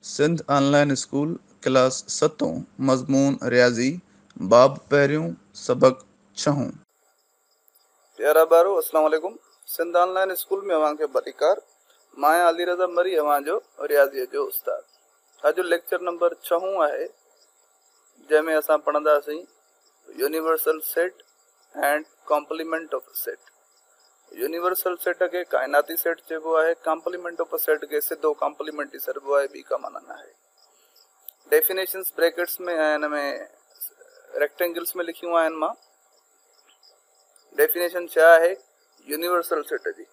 Sindh on line school class ستون مضمون رياضي باب پهريون سبق ڇهون. پيارا ٻارو اسلام عليڪم سنڌ آن لائن اسڪول ۾ اوهان کي ڀليڪار. مان آهيان علي رضا مري اوهان جو رياضيء جو استاد. اڄ ليڪچر نمبر ڇهون آهي جنهن ۾ اسان پڙهنداسين universal set and complement of set. Universal set کي ڪائناتي سيٽ چئبو آهي، ڪامپليمينٽ آف سيٽ کي سڌو ڪامپليمينٽ ئي سڏبو آهي، ٻي ڪا معنيٰ ناهي. ڊيفينيشنس بريڪيٽس ۾ ۽ ان ۾ ريڪٽينگلس ۾ لکيون آهن مان. ڊيفينيشن ڇا آهي يونيورسل سيٽ جي؟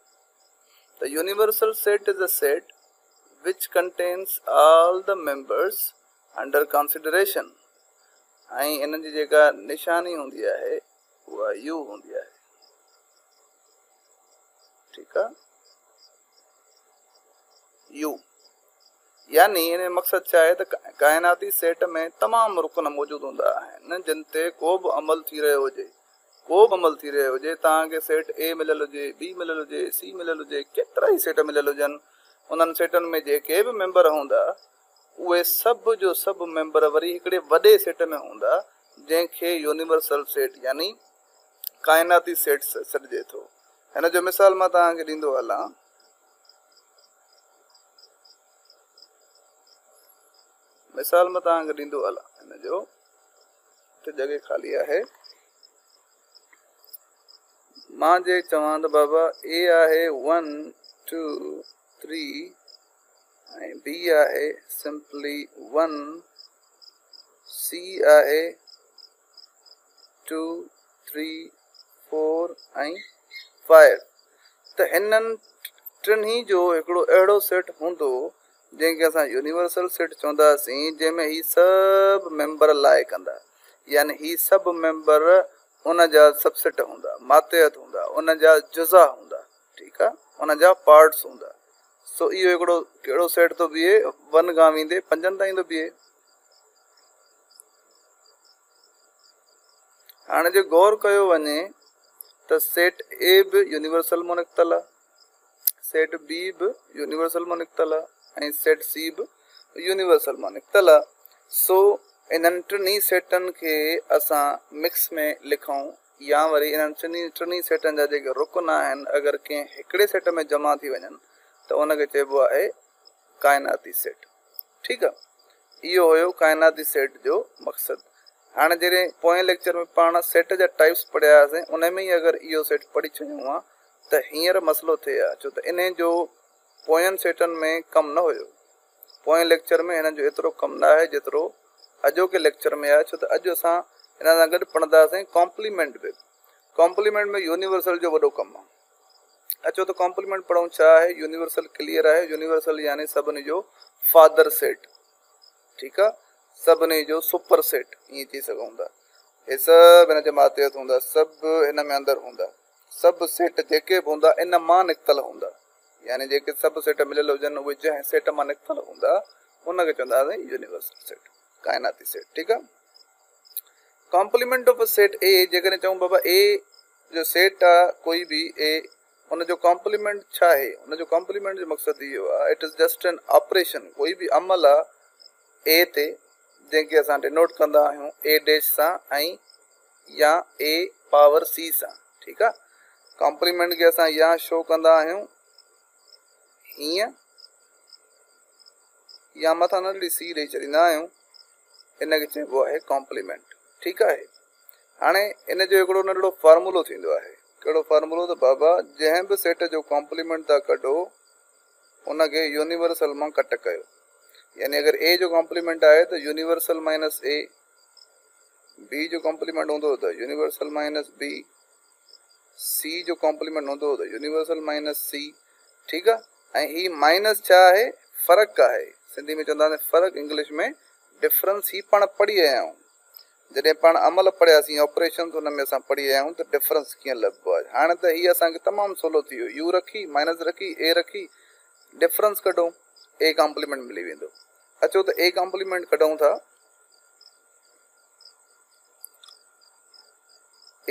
ته universal set is a set which contains all the members under consideration ۽ انهن جي جيڪا نشاني هوندي آهي اها يو هوندي آهي. ٺيڪ آ، يو يعني ان جو مقصد ڇا آهي ته ڪائناتي سيٽ ۾ تمام رڪن موجود هوندا آهن جن تي ڪو به عمل ٿي رهيو هجي، ڪو به عمل ٿي رهيو هجي، توهان کي سيٽ اي مليل هجي، بي مليل هجي، سي مليل هجي، ڪيترا ئي سيٽ مليل هجن، انهن سيٽن ۾ جيڪي به ميمبر هوندا اهي سڀ جو سڀ ميمبر وري هڪڙي وڏي سيٽ ۾ هوندا جنهن کي يونيورسل سيٽ يعني ڪائناتي سيٽ سڏجي ٿو. هن جو مثال مان توهان کي ڏيندو هلان. مثال مان توهان کي ڏيندو هلان هن جو هتي جڳهه خالي آهي. مان جي چوان ته بابا اي آهي 1 2 3 ۽ بي آهي سمپلي 1، سي آهي 2 3 4 ۽ 5، ته هنن ٽنهي جو هڪڙو اهڙو سيٽ هوندو جنهن کي اسان يونيورسل سيٽ چونداسين، جنهن ۾ هي سڀ ميمبر لاء ڪندا، يعني هي سڀ ميمبر ان جا سب سيٽ هوندا، ماتحت هوندا، ان جا جزا هوندا، ٺيڪ آ، ان جا پارٽس هوندا. سو اهو هڪڙو ڪهڙو سيٽ ٿو بيهي، 1 کان ويندي 5 تائين ٿو بيهي. هاڻي جي غور ڪيو وڃي ته سيٽ اي به يونيورسل مان نڪتل آ، سيٽ بي به يونيورسل مان نڪتل آ ۽ سيٽ سي به يونيورسل مان نڪتل آ. سو انهن ٽنهي سيٽن کي اسان مڪس ۾ لکون يا وري انهن ٽنهي سيٽن جا جيڪي رڪن آهن اگر ڪنهن هڪڙي سيٽ ۾ جمع ٿي وڃن ته ان کي چئبو آهي ڪائناتي سيٽ. ٺيڪ آ، اهو هيو ڪائناتي سيٽ جو مقصد. هاڻي جڏهن پوئين ليڪچر ۾ پاڻ سيٽ جا ٽائپس پڙهيا هئاسين ان ۾ ئي اگر اهو سيٽ پڙهي ڇڏيون ها ته هينئر مسئلو ٿئي ها، ڇو ته انهي جو پوين سيٽن ۾ ڪم نه هيو. پوئين ليڪچر ۾ هنن جو ايترو ڪم نه آهي جيترو اڄوڪي ليڪچر ۾ آهي، ڇو ته اڄ اسان هن سان گڏ پڙهنداسين ڪامپليمينٽ به. ڪامپليمينٽ ۾ يونيورسل جو وڏو ڪم آهي. اچو ته ڪامپليمينٽ پڙهون ڇا آهي. يونيورسل ڪليئر آهي، يونيورسل يعني سڀني جو فادر سيٽ، ٺيڪ آ، سڀني جو سپر سيٽ ائين چئي سگهون ٿا. هي سڀ هن جي ماتحت هوندا، سڀ هن ۾ اندر هوندا، سڀ سيٽ جيڪي به هوندا ان مان نڪتل هوندا، يعني جيڪي سڀ سيٽ مليل هجن اهي جنهن سيٽ مان نڪتل هوندا ان کي چونداسين يونيورسل سيٽ، ڪائناتي سيٽ. ٺيڪ آ، ڪامپليمينٽ آف سيٽ اي، جيڪڏهن چئون بابا اي جو سيٽ آ ڪوئي به اي، ان جو ڪامپليمينٽ ڇا آهي؟ ان جو ڪامپليمينٽ جو مقصد اهو آ it is just an operation, ڪوئي به عمل آ اي تي جنهن کي اسان ڊينوٽ ڪندا آهيون اي ڊيش سان ۽ يا اي پاور سي سان. ٺيڪ آ، ڪامپليمينٽ کي اسان يا شو ڪندا آهيون هيئن يا مٿان ننڍڙي سي ڏئي ڇڏيندا آهيون، ان کي چئبو آهي ڪامپليمينٽ. ٺيڪ آهي، هاڻي ان جو هڪڙو ننڍڙو فارمولو ٿيندو آهي. ڪهڙو فارمولو؟ ته بابا جنهن به سيٽ جو ڪامپليمينٽ ٿا ڪڍو ان کي يونيورسل مان ڪٽ ڪيو، يعني اگر اي جو ڪامپليمينٽ آهي ته يونيورسل مائنس اي، بي جو ڪامپليمينٽ هوندو ته يونيورسل مائنس بي، سي جو ڪامپليمينٽ هوندو ته يونيورسل مائنس سي. ٺيڪ آ، ۽ هي مائنس ڇا آهي؟ فرق آهي، سنڌي ۾ چوندا آهن فرق، انگلش ۾ ڊفرنس. هي پاڻ پڙهي آيا آهيون جڏهن پاڻ عمل پڙهياسين آپريشنس، ان ۾ اسان پڙهي آيا آهيون ته ڊفرنس ڪيئن لڀبو آهي. هاڻي ته هي اسان کي تمام سولو ٿي ويو، يو رکي مائنس رکي اي رکي ڊفرنس ڪڍون، اي ڪامپليمينٽ ملي ويندو. اچو ته اي ڪامپليمينٽ ڪڍون ٿا.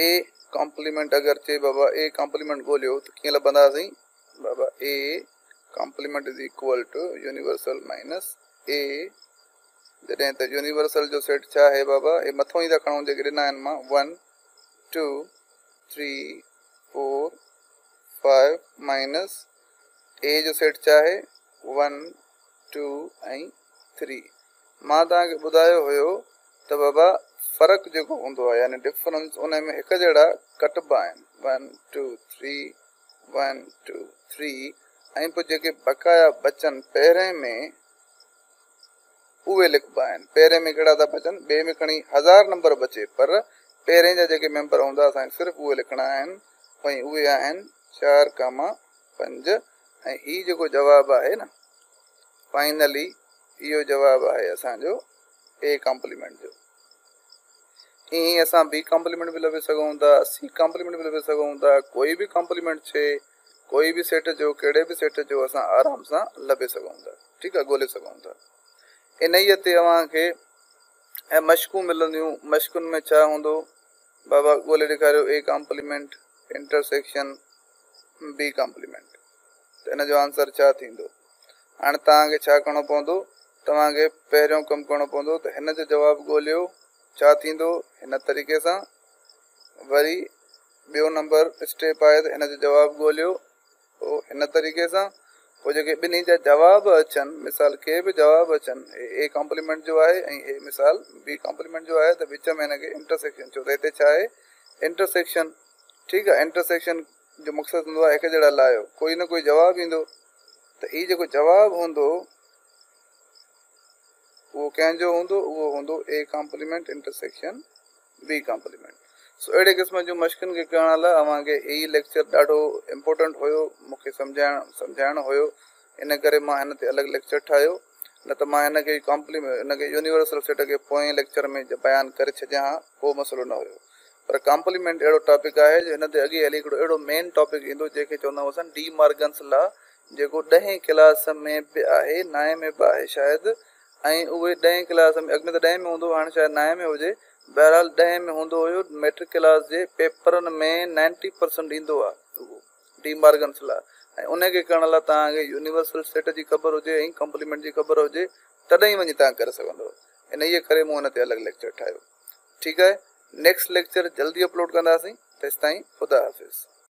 اي ڪامپليمينٽ اگر چئي بابا اي ڪامپليمينٽ ڳوليو ته ڪيئن لڀنداسين؟ بابا A complement is equal to universal minus اي، جڏهن ته يونيورسل جو سيٽ ڇا آهي بابا؟ هي مٿون ئي ٿا کڻون جيڪي ڏنا آهن مان، 1 2 3 4 5 مائنس اي جو سيٽ ڇا آهي؟ 1 2 ۽ 3. مان توهان کي ٻڌايو هيو ته بابا فرق جيڪو هوندو آهي يعني ڊفرنس ان ۾ هڪ جهڙا ڪٽبا آهن، 1 2 3 1 2 3، ۽ پوء جيڪي بقايا بچن پهرين ۾ اهي لکبا آهن. پهرين ۾ ڪهڙا ٿا بچن؟ ٻئي ۾ کڻي 1000 نمبر بچي پر پهرين جا جيڪي ميمبر هوندا اسان کي صرف اهي لکڻا آهن ۽ اهي آهن 4 ڪاما 5. ۽ هي جيڪو جواب آهي نه فائنلي اهو جواب آهي اسان جو اي ڪامپليمينٽ جو. ائين ئي اسان بي ڪامپليمينٽ به لڀي سگهون ٿا، سي ڪامپليمينٽ به لڀي سگهون ٿا. ڪوئي به ڪامپليمينٽ ٿئي ڪوئي به سيٽ جو، ڪهڙي به سيٽ جو اسان آرام سان لڀي سگهون ٿا. ٺيڪ آهي، ڳولي سگهون ٿا. انهيء تي اوهان کي ۽ مشقون ملنديون. مشقن ۾ ڇا هوندو بابا؟ ڳولي ڏيکاريو اي ڪامپليمينٽ انٽرسيڪشن بي ڪامپليمينٽ، ته ان جو آنسر ڇا ٿيندو؟ هاڻي توهان کي ڇا ڪرڻو پوندو؟ توهان کي پهريون ڪم ڪرڻو پوندو ته هن جو جواب ڳوليو ڇا ٿيندو هن طريقي سان. وري ٻيو نمبر اسٽيپ آهي ته هن جو جواب ڳوليو پوء هن طريقي سان. پوء جيڪي ٻنهي جا جواب اچن، مثال ڪي به جواب اچن، هي اي ڪامپليمينٽ جو آهي ۽ هي مثال بي ڪامپليمينٽ جو آهي، ته وچ ۾ هن کي انٽرسيڪشن، ڇو ته هتي ڇا آهي؟ انٽرسيڪشن. ٺيڪ آهي، انٽرسيڪشن جو مقصد هوندو آهي هڪ جهڙا لاهيو، ڪوئي نه ڪوئي جواب ايندو. ته هي جيڪو جواب هوندو اهو ڪنهن جو هوندو؟ اهو هوندو اي ڪامپليمينٽ انٽرسيڪشن بي ڪامپليمينٽ. سو اهڙي قسم جون مشقن کي ڪرڻ لاء اوهان کي هي ليڪچر ڏاڍو امپورٽنٽ هيو، مون کي سمجهائڻو هيو، ان ڪري مان هن تي الڳ ليڪچر ٺاهيو، نه ته مان هن کي ڪامپليمينٽ هن کي يونيورسل سيٽ کي پوئين ليڪچر ۾ بيان ڪري ڇڏيان ها، ڪو مسئلو نه هيو. پر ڪامپليمينٽ اهڙو ٽاپڪ آهي جو هن تي اڳي هلي هڪڙو اهڙو مين ٽاپڪ ايندو جنهن کي چوندا هئاسين ڊي مارگنس لا، جيڪو ڏهين ڪلاس ۾ به آهي، نائين ۾ به آهي شايد، ۽ اهي ڏهين ڪلاس ۾ اڳ ۾ ته ڏهين ۾ هوندو هو، هاڻي شايد نائين ۾ هجي. بهرحال ڏهين ۾ هوندو هيو، ميٽرڪ ڪلاس جي پيپرن ۾ نائنٽي پرسنٽ ايندو آهي اهو ڊي مارگنس لا، ۽ ان کي ڪرڻ لاء توهان کي يونيورسل سيٽ جي خبر هجي ۽ ڪمپليمينٽ جي خبر هجي تڏهن ئي وڃي توهان ڪري سگهندو. انهيء ڪري مون هن تي الڳ ليڪچر ٺاهيو. ٺيڪ آهي، نيڪسٽ ليڪچر جلدي اپلوڊ ڪنداسين. تيستائين خدا حافظ.